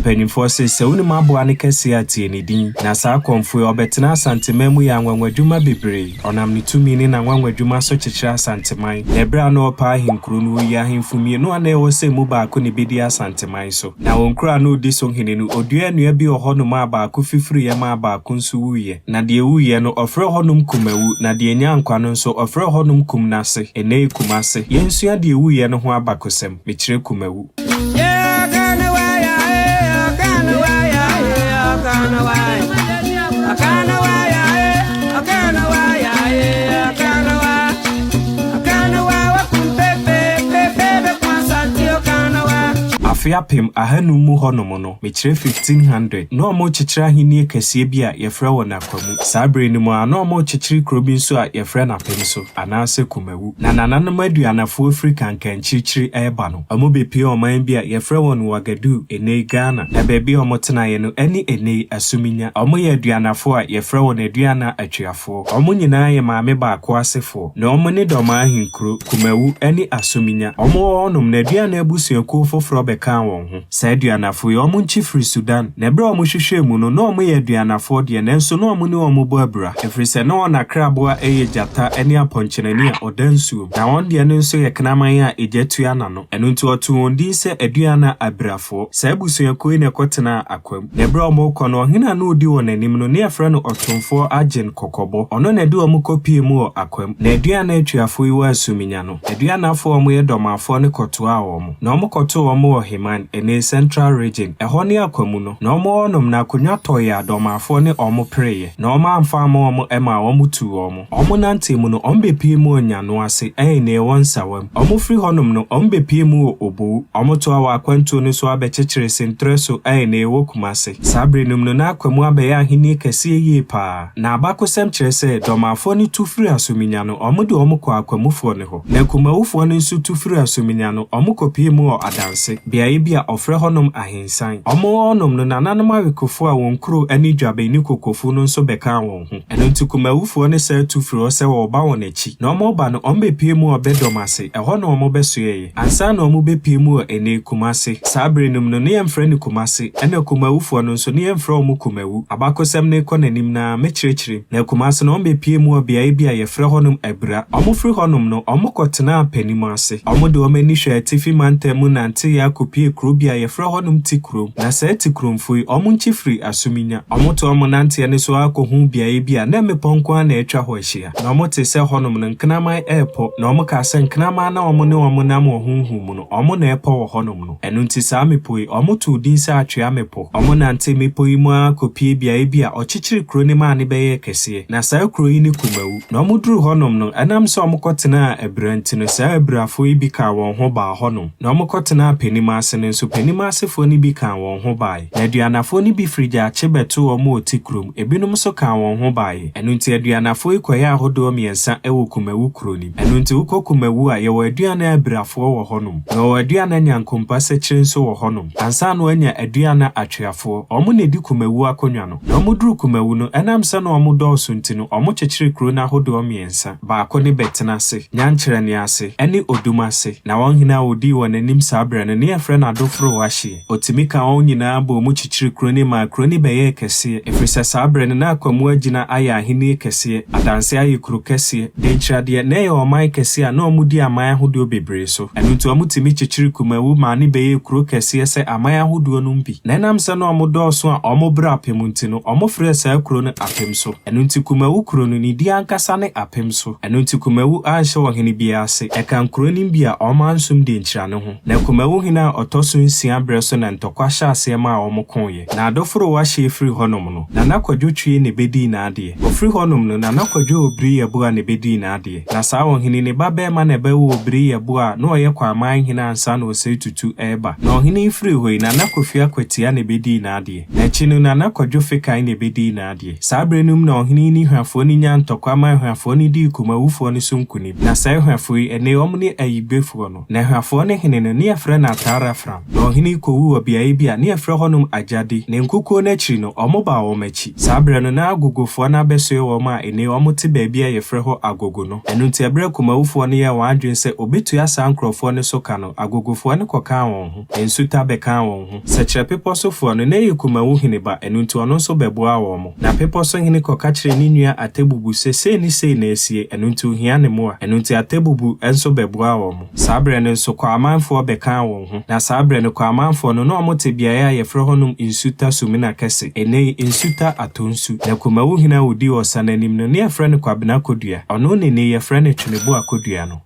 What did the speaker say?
Mpanyimfoɔ se, sɛ wonim aboa no kɛseɛ a, tie ne din. Na saa akɔmfoɔ yi, ɔbɛtena Asanteman mu yɛ anwanwadwuma bebree. Ɔnam ne tumi ne n'anwanwadwuma so kyekyere Asanteman. Na ɛberɛ a na ɔrepɛ ahenkuro no, ɔyii ahemfo mmienu a na ɛwɔ sɛ emu baako na ɛbɛdi Asanteman so. Na wɔn kuro a na ɔdi so hene no, ɔduaa nnua bi wɔ hɔnom a baako fifiriiɛ maa baako nso wuiɛ. Na deɛ ɛwuiɛ no, ɔfrɛɛ hɔnom Kumawu, na deɛ ɛnyaa nkwa no nso, ɔfrɛɛ hɔnom Kumnase. Ɛnnɛ yi Kumase. Yɛnsua deɛ ɛwuiɛ no ho abakɔsɛm. Mekyerɛ Kumawu. Afe 1500 mu hɔnom no, mekyerɛ 1500, na wɔrekyekyere ahennie kɛseɛ bi a wɔfrɛ wɔ no Akwamu. Saa berɛ no mu ara, na wɔrekyekyere kuro bi nso a wɔfrɛ no Apemso, anaasɛ Kumawu. Na nananom aduanafoɔ firi kankankyirikyiri reba no, wɔbɛpuee ɔman bi a wɔfrɛ wɔn Ouagadougou, ɛnnɛ yi Ghana, na baabi a wɔtenaeɛ no ne ɛnnɛ yi Asuminya. Wɔyɛ aduanafoɔ a wɔfrɛ wɔn Aduana Atweafoɔ. Wɔn nyinaa yɛ maame baako asefoɔ. Na wɔn ne Dɔmaa ahenkuro, Kumawu ne Asuminya. Wɔwɔ hɔnom no, Aduana abusuakuo foforɔ bɛkaa wɔn ho. Saa Aduanafo yi, wɔn nkyi firi Sudan, na ɛberɛ a wɔhwehwɛɛ mu no, na wɔyɛ Aduanafoɔ deɛ, nanso na wɔne wɔn bɔ abira, ɛfiri sɛ na wɔn akraboa yɛ gyata ne apɔnkyenani a ɔda nsuom, na wɔn deɛ no nso yɛ kraman a egya tua n'ano. Ɛno nti wɔtoo wɔn din sɛ Aduana Abirafoɔ. Saa abusuakuo yi na ɛkɔtenaa Akwam. Na ɛberɛ a wɔrekɔ no, ɔhene a na ɔdi wɔn anim no, na wɔfrɛ no Ɔtomfoɔ Agyen Kɔkɔbɔ. Ɔno na ɛde wɔn kɔpuee mu wɔ Akwam. Na Aduana atuafoɔ yi wɔ Asuminya no, Aduanafoɔ a wɔyɛ Dɔmafoɔ no kɔtoaa wɔn. Na wɔkɔtoo wɔn wɔ Heman, ɛnnɛ yi Central Region, ɛhɔ ne Akwamu no. Na wɔn wɔ hɔnom no, akonnwa tɔeɛ a Dɔmafoɔ ne wɔn pereeɛ, na wɔamfa amma wɔn maa wɔtuu wɔn. Wɔnantee mu no, wɔbɛpuee mu wɔ Nyano ase, ɛnnɛ ɛwɔ Nsawam. Wɔfiri hɔnom no, wɔbɛpuee mu wɔ Obowu. Wɔtoaa wɔn akwantuo no so ara bɛkyekyeree Sentrɛ so, ɛnnɛ ɛwɔ Kumase. Saa berɛ no mu no, na Akwamu abɛyɛ ahennie kɛseɛ yie pa ara. Na abakɔsɛm kyerɛ sɛ, Dɔmafoɔ no tu firii Asominya no, wɔde wɔn kɔɔ Akwamufoɔ no hɔ. Na Kumawufoɔ no nso tu firii Asuminya no, wɔkɔpuee mu wɔ Adanse, beaeɛ bi a wɔfrɛ hɔnom Ahensan. Wɔwɔ hɔnom no, nananom awekofoɔ a wɔn kuro ne Dwaben ne Kokofu no nso bɛkaa wɔn ho. Ɛno nti Kumawufoɔ no san tu firii hɔ sɛ wɔreba wɔn akyi. Na wɔreba no, wɔbɛpuee mu wɔ Bɛdɔm ase, ɛhɔ na wɔbɛsoɛeɛ. Ansa na wɔbɛpue mu wɔ ɛnnɛ yi Kumase. Saa berɛ no mu no, na yɛmfrɛ no Kumase, ɛna Kumawufoɔ no nso, na yɛmfrɛ wɔn Kumawu. Abakɔsɛm no rekɔ n'anim no ara, mɛkyerɛkyerɛ mu. Na Kumase no, wɔbɛpuee mu wɔ beaeɛ bi a yɛfrɛ hɔnom Abura. Wɔfiri hɔnom no, wɔkɔtenaa Apanim ase. Wɔde wɔn ani hwɛɛ atifi mantam mu nanteeɛ akɔpuee kuro bi a yɛfrɛ hɔnom Tikurom. Na saa Tikuromfoɔ yi, wɔn nkyi firi Asuminya. Wɔtoa wɔn nanteɛ no so ara kɔhuu beaeɛ bi a na mmepɔ nko ara na atwa hɔ ahyia. Na wɔtee sɛ hɔnom no, nkraman repɔ, na wɔkaa sɛ, Nkraman no a wɔne wɔn nam wɔ honhom mu no, wɔn na ɛrepɔ wɔ hɔnom no. Ɛno nti saa mmepɔ yi, wɔtoo din sɛ Atwea Mmepɔ. Wɔnantee mmepɔ yi mu ara kɔpuee beaeɛ bi a wɔkyekyeree kuro no maa no bɛyɛɛ kɛseɛ. Na saa kuro yi ne Kumawu. Na wɔduruu hɔnom no, ɛnam sɛ wɔkɔtenaa abura nti no, saa aburafoɔ yi bi kaa wɔn ho baa hɔnom. Na wɔkɔtenaa Panim ase no nso, Panim asefoɔ no bi kaa wɔn ho baeɛ. Na aduanafoɔ no bi firi Gyaakye bɛtoo wɔn wɔ Tikurom, ebinom nso kaa wɔn ho baeɛ. Ɛno nti aduanafoɔ yi kɔyɛɛ ahodoɔ mmiɛnsa wɔ Kumawu kuro no mu. Ɛno nti wokɔ Kumawu a, yɛwɔ Aduana Abirafoɔ wɔ hɔnom, na wɔwɔ Aduana Nyankompa Sɛkyerɛ nso wɔ hɔnom. Ansa na wɔanya Aduana Atweafoɔ, wɔn na ɛdi Kumawu akonnwa no. Na wɔduruu Kumawu no, ɛnam sɛ na wɔdɔɔso nti no, wɔkyekyeree kuro no ahodoɔ mmiɛnsa, baako ne Bɛtenase, Nyankyerɛne ase, ne Odum ase. Na wɔn hene a ɔdii wɔn anim saa berɛ no, ne yɛfrɛ no Adoforo Wahyeɛ. Ɔtumi kaa wɔn nyinaa bɔɔ mu kyekyeree kuro no maa kuro no bɛyɛɛ kɛseɛ, ɛfiri sɛ saa berɛ no na Akwamu agyina ayɛ ahennie kɛseɛ, Adanse ayɛ kuro kɛseɛ, Denkyira deɛ, na ɛyɛ ɔman kɛseɛ a na wɔdi aman ahodoɔ bebree so. Ɛno nti wɔtumi kyekyeree Kumawu maa no bɛyɛɛ kuro kɛseɛ sɛ aman ahodoɔ nom bi. Na ɛnam sɛ na wɔdɔɔso a wɔbrɛ apem nti no, wɔfrɛɛ saa kuro no Apemso. Ɛno nti Kumawu kuro no, ne din ankasa ne Apemso. Ɛno nti Kumawu anhyɛ ɔhene biara ase. Ɛka nkuro no bi a wɔansom Denkyira no ho. Na Kumawu hene a ɔtɔ so nsia berɛ so na ntɔkwa hyɛɛ aseɛ maa wɔkoeɛ. Na Adoforowa hyeɛ firi hɔnom no, Nana Kwadwo Twie na ɛbɛdii n'adeɛ. Ɔfiri hɔnom no, Nana Kwadwo Obiri Yeboah na ɛbɛdii n'adeɛ. Na saa ɔhene yi, ne ba barima na ɛbɛwoo Obiri Yeboah a na ɔyɛ Kwaman hene ansa na Osei Tutu reba. Na ɔhene yi firii hɔ yi, Nana Kofi Akwatia na ɛbɛdii n'adeɛ. N'akyi no, Nana Kwadwo Fekan na ɛbɛdii n'adeɛ. Saa berɛ no mu na ɔhene yi ne Hwafoɔ no nyaa ntɔkwa maa Hwafoɔ no dii Kumawufoɔ no so nkonim. Na saa Hwafoɔ yi, ɛnnɛ yi wɔn ne Ayigbefoɔ no. Na Hwafoɔ no hene no, ne yɛfrɛ no Ataara. Afram. Na ɔhene yi kɔwuu wɔ beaeɛ bi a ne yɛfrɛ hɔnom Agyade. Ne nkukuo no akyiri no, wɔbaa wɔn akyi. Saa berɛ no, na Agogofoɔ no abɛsoɛ wɔn a ɛnnɛ yi wɔte baabi a yɛfrɛ hɔ Agogo no. Ɛno nti, ɛberɛ a Kumawufoɔ no yɛɛ wɔn adwene sɛ wɔbɛtua saa nkurɔfoɔ no so ka no, Agogofoɔ no kɔkaa wɔn ho. Nsuta bɛkaa wɔn ho. Sɛkyerɛ Bepɔ sofoɔ no, na ɛyɛ Kumawu hene ba, ɛno nti ɔno nso bɛboaa wɔn. Na Bepɔ so hene kɔka kyerɛɛ ne nua Atebubu sɛ sei ne sei na asie, ɛno nti ɔhia ne mmoa. Ɛno nti Atebubu nso bɛboaa wɔn. Saa berɛ no nso, Kwaamanfoɔ bɛkaa wɔn ho. Na saa berɛ no, Kwaamanfoɔ no, na wɔte beaeɛ a yɛfrɛ hɔnom Nsuta Sumina Kɛse, ɛnnɛ yi, Nsuta Atonsu. Na Kumawu hene a ɔdii ɔsa no anim no, na yɛfrɛ no Kwabena Kodua. Ɔno na ɛnnɛ yi yɛfrɛ no Tweneboa Kodua no.